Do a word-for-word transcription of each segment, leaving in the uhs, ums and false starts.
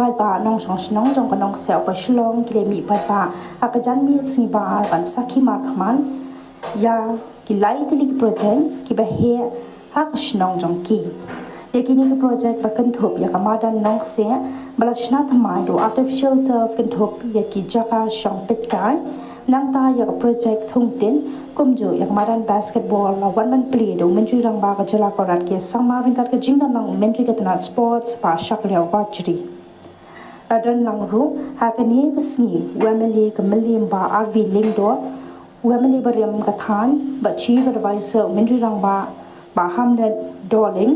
Paidbah nongshong shnong jong ka Nongkseh Upper Shillong ki la mih paidbah ha ka janmiet sngi Baar ban sakhi markhmat ïa ki lai tylli ki project kiba heh ha ka shnong jong ki. Ïa kine ki project ba kynthup ïa ka madan Nongkseh ba la shna thymmai da u artificial turf, kynthup ïa ki jaka shong peitkai, nangta ïa ka project thung tin, kumjuh ïa ka madan basketball la wan ban plie da u Myntri Rangbah ka jylla Conrad K Sangma ryngkat ka jingdon lang u Myntri ka tnat sports Bah Shakliar Warjri. La don lang ruh ha kane ka sngi u M L A ka Mylliem Bah R V Lyngdoh, u M L A barim ka thaiñ, Bah Chief Advisor u Myntri Rangbah Bah Hamlet Dohling,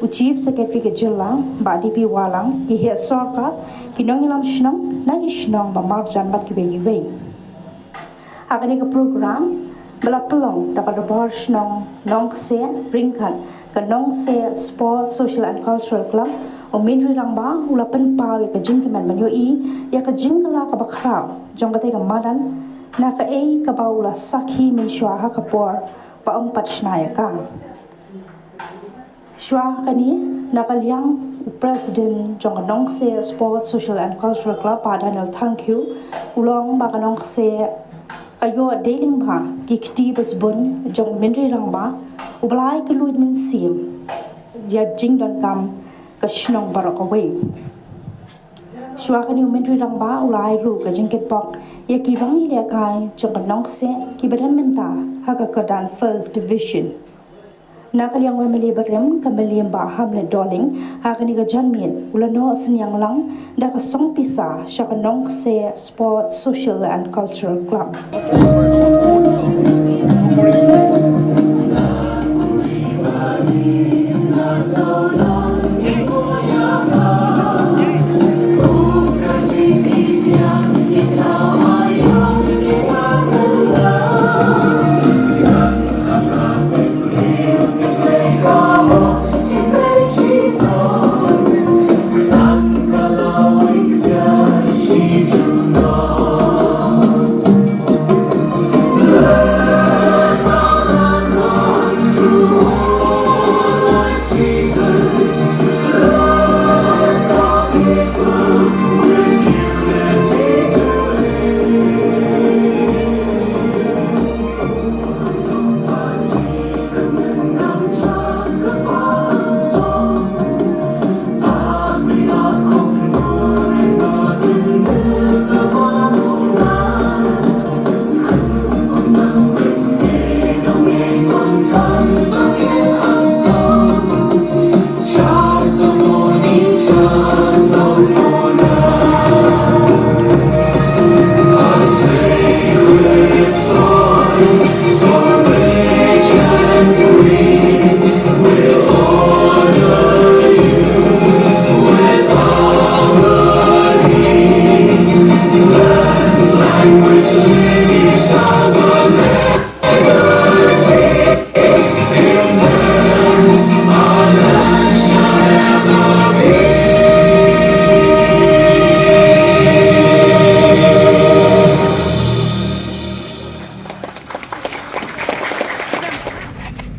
u Chief Secretary ka jylla Bah D P Wahlang, ki heh sorkar, ki nongïalam shnong na ki shnong ba marjan bad kiwei kiwei. Ha kane ka program ba la pynlong da ka dorbar shnong Nongkseh ryngkat ka Nongkseh Sports Social and Cultural Club, u Myntri Rangbah u la pynpaw ïa ka jingkmen ban ïohi ïa ka jingkylla kaba khraw jong katei ka madan na kaei kaba u la sakhi mynshuwa ha ka por ba ym pat shna ïa ka. Shuwa kane, na ka liang u President jong ka Nongkseh Sports Social and Cultural Club, Bah Daniel Thangkhiew, u la ong ba ka Nongkseh ka ïoh dei lyngba ki kti ba sbun jong u Myntri Rangbah, u ba la ai kylluid mynsiem ïa jingdonkam ka shnong baroh kawei. Shuwa kane u Myntri Rangbah u la ai ruh ka jingkitbok ïa ki rangi lehkai jong ka Nongkseh kiba don mynta ha ka kyrdan First Division. Na ka liang u M L A barim ka Mylliem Bah Hamlet Dohling, ha kane ka janmiet u la noh synñiang lang da ka song pisa sha ka Nongkseh Sports Social and Cultural Club.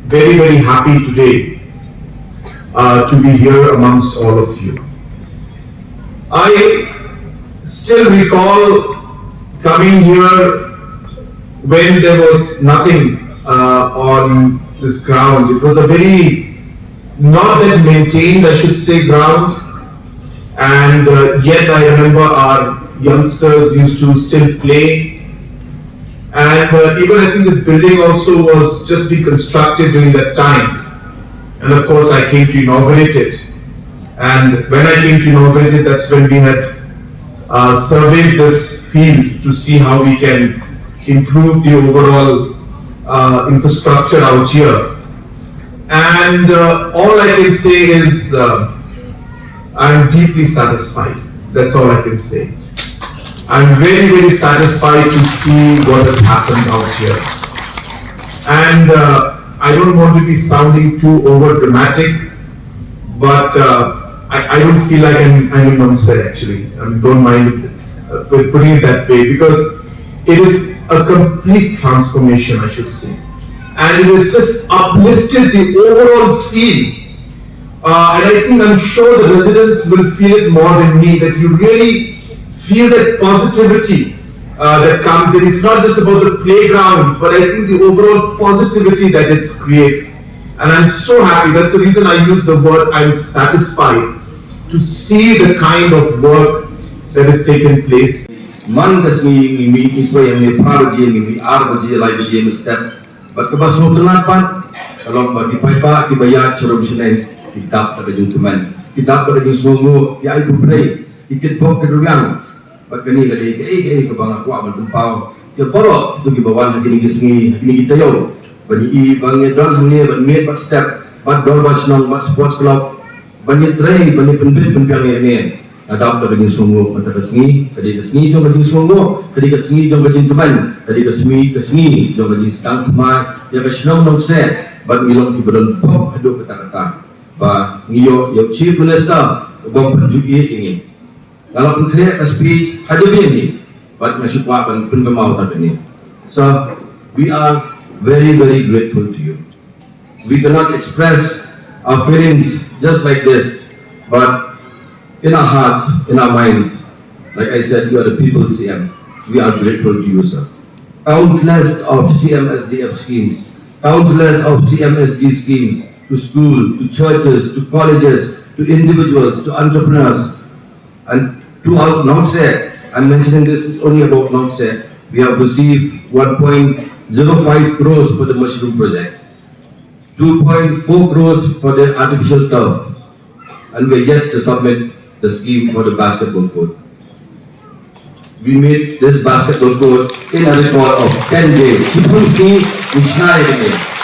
Very, very happy today uh, to be here amongst all of you. I still recall coming here when there was nothing uh, on this ground. It was a very, not that maintained, I should say, ground. And uh, yet I remember our youngsters used to still play. And uh, even I think this building also was just being constructed during that time. And of course, I came to inaugurate it. And when I came to inaugurate it, that's when we had uh, surveyed this field to see how we can improve the overall uh, infrastructure out here. And uh, all I can say is uh, I'm deeply satisfied. That's all I can say. I'm very, very satisfied to see what has happened out here. And uh, I don't want to be sounding too over dramatic, but uh, I, I don't feel like I'm, I'm in Nongkseh actually. I mean, don't mind uh, putting it that way, because it is a complete transformation, I should say. And it has just uplifted the overall feel Uh, and I think I'm sure the residents will feel it more than me, that you really feel that positivity uh, that comes in. It's not just about the playground, but I think the overall positivity that it creates. And I'm so happy. That's the reason I use the word I'm satisfied to see the kind of work that has taken place. Man ka sngi ngi mih, ngi poi hangne phra baje, ngi mih ar baje, lai baje mynstep. Bad kaba sngewtynnat pat ka long ba ki paidbah kiba ïaid sharum shane ki dap da ka jingkmen, ki dap da ka jingsngewnguh, ki ai khublei, ki kitbok kitrwiang. Bad kane ka dei kaei kaei kaba nga kwah ban pynpaw ïa baroh kito kiba wan ha kine ki sngi, ha kine ki taïew, ban ïohi ba ngi don hangne ban miet bad step bad dorbar shnong bad sports club, ban ïatrei, ban ïapynbit pynbiang ïa kane. Nga dap da ka jingsngewnguh mynta ka sngi, ka dei ka sngi jong ka jingsngewnguh, ka dei ka sngi jong ka jingkmen, ka dei ka sngi, ka sngi jong ka jingsdang thymmai ïa ka shnong Nongkseh. Bad ngi long kiba don bok haduh katta katta ba ngi ïoh ïa u Chief Minister u bym pat ju ïeit ïa ngi. Nga la pynkhreh ka speech ha jabieng hi bad nga shu kwah ban pynkynmaw tang kane. So we are very, very grateful to you. We cannot express our feelings just like this, but in our hearts, in our minds, like I said, you are the people's C M. We are grateful to you, sir. Countless of C M S D F schemes, countless of C M S G schemes to school, to churches, to colleges, to individuals, to entrepreneurs, and throughout Nongkseh, I'm mentioning this is only about Nongkseh, we have received one point zero five crores for the mushroom project, two point four crores for the artificial turf, and we're yet to submit the scheme for the basketball court. We made this basketball court in a record of ten days. Shibun sngi ngi shna ïa kane.